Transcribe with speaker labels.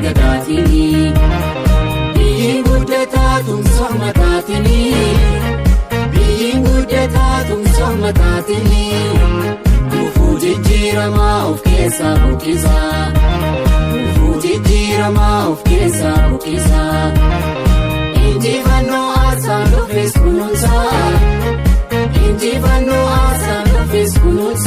Speaker 1: Gadaatiini. Biyyi guddataa tumsa ummataatiini. Biyyi guddataa tumsa ummataatiini. Gufuu jijjiiramaa of keessaa buqqisaa. Gufuu jijjiiramaa of keessaa buqqisaa. Injifannoo aarsaan dhufes kunuunsaa. Injifannoo aarsaan dhufes kunuunsaa.